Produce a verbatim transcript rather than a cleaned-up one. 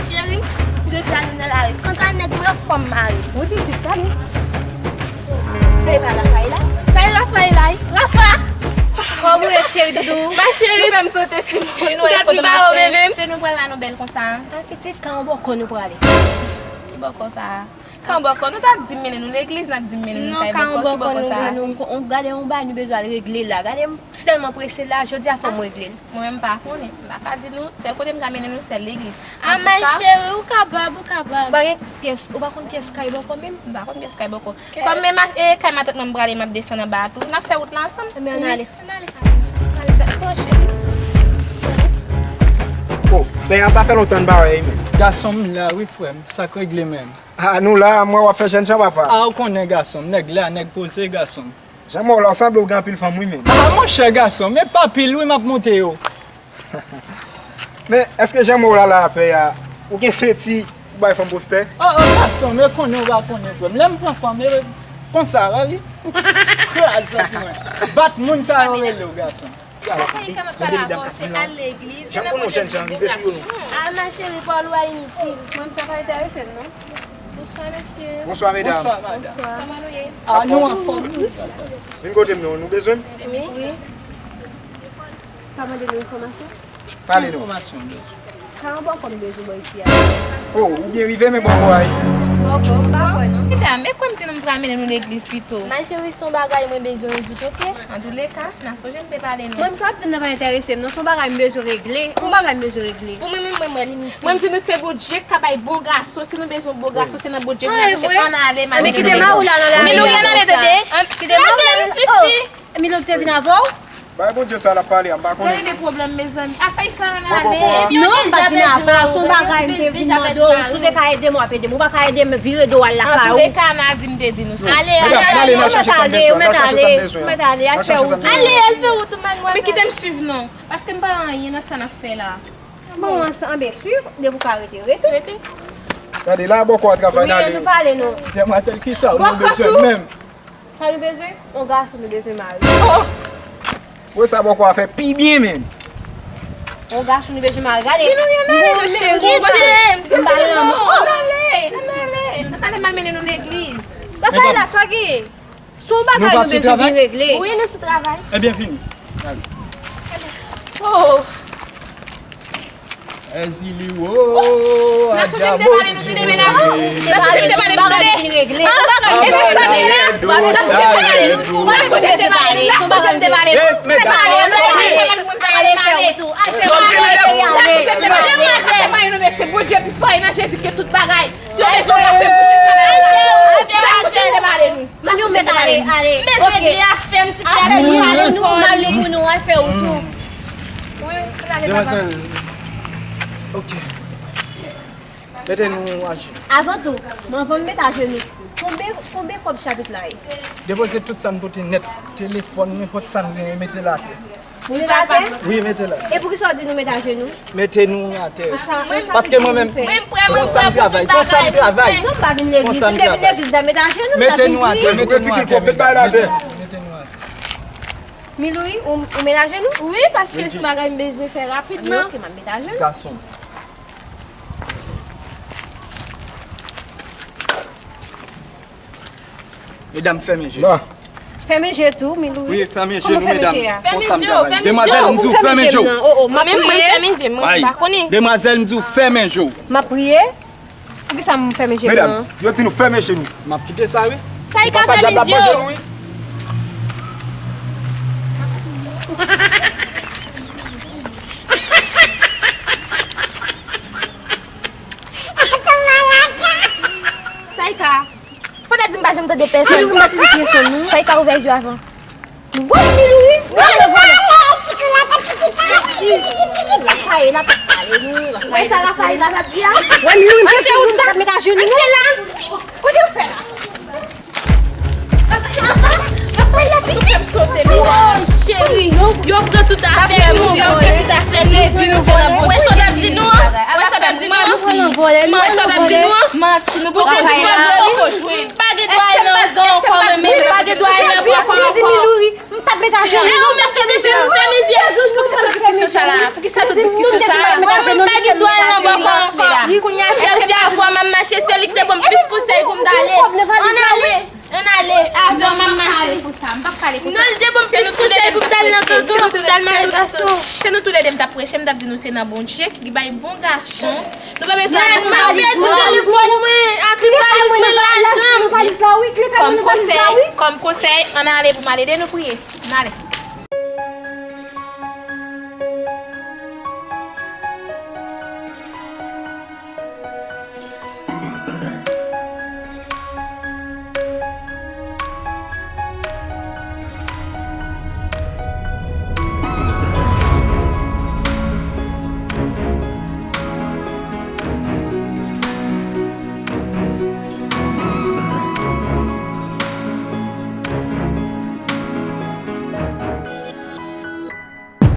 Cheri, jodi a nou nan lari. Kanta nèg mwen, fò m mare. Wi, pitit, gade. Se pa Rafaela? Sa e Rafaela, wi. Rafa! Kòman w ye, cheri doudou? Ma cheri. Nou menm sote timoun, nou wè foto m ap fè. Kote nou pral la, nou bèl konsa. A, pitit, ka yon bòkò nou prale. Ki bòkò sa a? Ka yon bòkò, nou t ap di m mennen nou legliz, n ap di m mennen nou kay bòkò, ki bòkò sa a? Non, ka yon bòkò nou, nou, nou, gade yon bagay nou bezwen al regle la. Gade m sèlman prese la, jodi a fò m regle l. Mwen menm m pa konnen, m pa ka di nou, sèl kote m ka mennen nou, sèl legliz. A, ma cheri, ou kapab, ou kapab. Ou pa gen pyès, ou pa konn pyès kay bòkò menm? M pa konn pyès kay bòkò. Kòm men, e, kay matant mwen m prale, m ap desann anba a tou. N ap fè wout la ansanm. Ebyen, ann ale. Ann ale. Ann ale, dakò, cheri. O, pè a, sa fè lontan n pa wè, wi, men. Gason m la, wi, frè m. Sa k regle menm? A, nou la, m wè w ap fè jènjan, papa. A, ou konnen, gason m. Nèg la, nèg poze, gason m. Jan m wè w la, w sanble w gen anpil fanm, wi, men. A, monchè, gason m, e pa pil, wi, m ap monte yo. Men, èske jan m wè w la, la, pè a, ou gen senti ou bay fanm postè? O, o, gason m, e konnen ou pa konnen, frè m. Lè m pran fanm, e konsa, wè li. Kraze mwen. Bat moun sa yo rele w, gason. Sa, sa, li ka mèt pale avè w, se al legliz, se nenpòt ki bon gason. A, ma cheri, pawòl ou a initil. Mwen, sa pa enterese m, non. Bonswa, mesye. Bonswa, medam. Bonswa, madam. Kòman nou ye? A, nou anfòm, wi. Vin kote m, non. Nou bezwen m? Wi. Ka mande nou enfòmasyon? Pale non. Enfòmasyon, bezwen. Ka yon bòkò m bezwen bò isi a. O, ou byen rive, men bòkò a. Bòkò, m pa kwè non. Medam, e kwè m di nou m pral mennen nou legliz pito. Ma cheri, se yon bagay mwen bezwen rezoud, oke? Antouleka, n a sonje n te pale non. Mwen, m sa ap di m nan pa enterese m non, se yon bagay m bezwen regle. Yon bagay m bezwen regle. Pou mwen menm, mwen, mwen, li initil. Mwen, m di nou se Bondye k ka bay bon gason, si nou bezwen bon gason, se nan Bondye nou al chèche. Ann ale, Mami. Men kite mari w la nan lari a konsa. Kite mari w la. Kite mari w la. Milo, ou te vin avè w? Bay Bondye sa l ap pale a, m pa konnen. Tande de pwoblèm, mezanmi. A sa y ka ann ale. Non, m pa t vin avè w. Se yon bagay m te vin mande w. Si w te ka ede m, w ap ede m. Ou pa ka ede m, vire do w al lakay ou. Antouleka, Nadi, m te di nou sa. Ale, ale, ale. Ou mèt ale, ou mèt ale, ou mèt ale, al fè wout ou, madmwazèl. Men kite m swiv non, paske m pa wè anyen nan sa n ap fè la. Bon, ansanm, ben, swiv, depi w ka rete, rete. Rete. Gade la, bòkò a travay, n ale. Wi, nou pale non. Demwazèl, kisa nou bezwen menm? Sa nou bezwen? Yon gason nou bezwen mare. O! Wè sa bòkò a fè pi byen, menm. Yon gason nou bezwen mare. Gade. Milo, ann ale non, cheri. Kite m, Jezi, non. Ann ale, ann ale. Ann ale, m ap mennen nou legliz. Rafaela, sa w genyen? Se yon bagay nou bezwen vin regle. Wi, nou sou travay. Ebyen, vini. O! Èzili wo, adja bo si. N a sonje m te pale nou, tande, medam. N a sonje m te pale nou, tande. N a sonje m te pale nou. N a sonje m te pale nou. N a sonje m te pale nou. N a sonje m te pale nou. Demwazèl, demwazèl, demwazèl, mesye, Bondye pi fò, e nan Jezi gen tout bagay. Si w bezwen pase Bondye kanal la, n a sonje m te pale nou. Mami, ou mèt ale, ale. M bezwen di afè m, ti pye avèk nou, ale nou, nou al nou pou nou, al fè wout ou. Wi, ann ale, papa. Demwazèl. Ok. Mete nou ajenou. Avan tou, men anvan m met ajenou, konbyen, konbyen kòb chapit la ye? Depoze tout sa n pote nèt, telefòn, nenpòt sa n genyen, mete l atè. Mete l atè? Wi, mete l atè. E poukisa w di nou met ajenou? Mete nou atè. Paske mwen menm, konsa m travay, konsa m travay. Non, m pa vin legliz. Si m te vin legliz, m ta met ajenou, m ta vin priye. Mete nou atè, mete nou atè, mete nou atè. Milouri, ou, ou met ajenou? Wi, paske se yon bagay m bezwen fè rapidman. Ok, m ap met ajenou. Gason. Medam, fèmen je nou. Fèmen je tou, Milouri. Wi, fèmen je nou, medam. Konsa m travay. Demwazèl, m di w fèmen je w. O, o, m ap priye. Demwazèl, m di w fèmen je w. M ap priye. Poukisa m fèmen je m nan? Medam, yo di nou fèmen je nou. M ap kite sa, wi. Sa e ka fèmen je w. Sa e ka. Fò n di m pa janm tande pèsonn. Milouri, m pa tande pèsonn, non. Sa e ka ouvè je avan. Woy, Milouri, woy, vòlè. Rafaela, Rafaela, Rafaela, Rafaela. Woy, Milouri, m te di nou, nou pa t met ajenou, non. Kote w fè la? Rafaela, pitit. Woy, cheri, yo pran tout afè nou, yo pran tout afè nou, yo di nou se nan Bondye. Wè sa w ap di nou an? Wè sa w ap di nou an? Wè sa w ap di nou an? Manti, nou Bondye di nou an. Pa gen dwa al nan ankò, men, men, pa gen dwa al nan ankò. Tap met ajenou. E ou menm ki te fè nou fè mizè. Poukisa tout diskisyon sa la? Poukisa tout diskisyon sa la? Mwen menm pa gen dwa al nan bò kò ankò. Kounye a chèf la vwa m ap mache, se li ki te ban m plis konsèy pou m t ale. Ann ale. Ann ale, avan m ap mache. Non, li te ban m plis konsèy pou m t al nan gangan, pou m t al mare gason. Se nou toulède m t ap preche, m t ap di nou se nan Bondye ki bay bon gason. Nou pa bezwen al nan valiz mwen. Ak valiz mwen lajan. Kòm konsèy, kòm konsèy, ann ale pou m al ede nou priye. Ann ale.